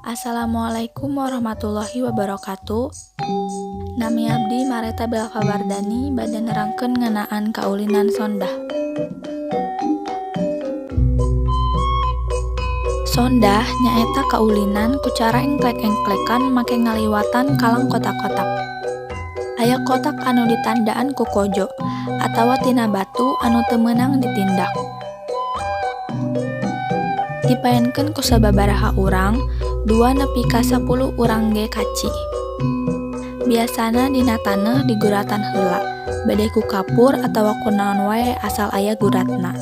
Assalamualaikum warahmatullahi wabarakatuh. Nami abdi Mareta Belva Wardani bade nerangkeun ngeunaan kaulinan sondah. Sondah nyaeta kaulinan ku cara engklek-engklekan make ngaliwatan kalang kotak-kotak. Aya kotak anu ditandaan ku kojo atawa tina batu anu teu meunang ditindak. Dipaenkeun ku sababaraha urang, 2 nepi ka 10 urang ge kaci. Biasana dina taneuh diguratan heula, bade ku kapur atawa ku naon wae asal aya guratna.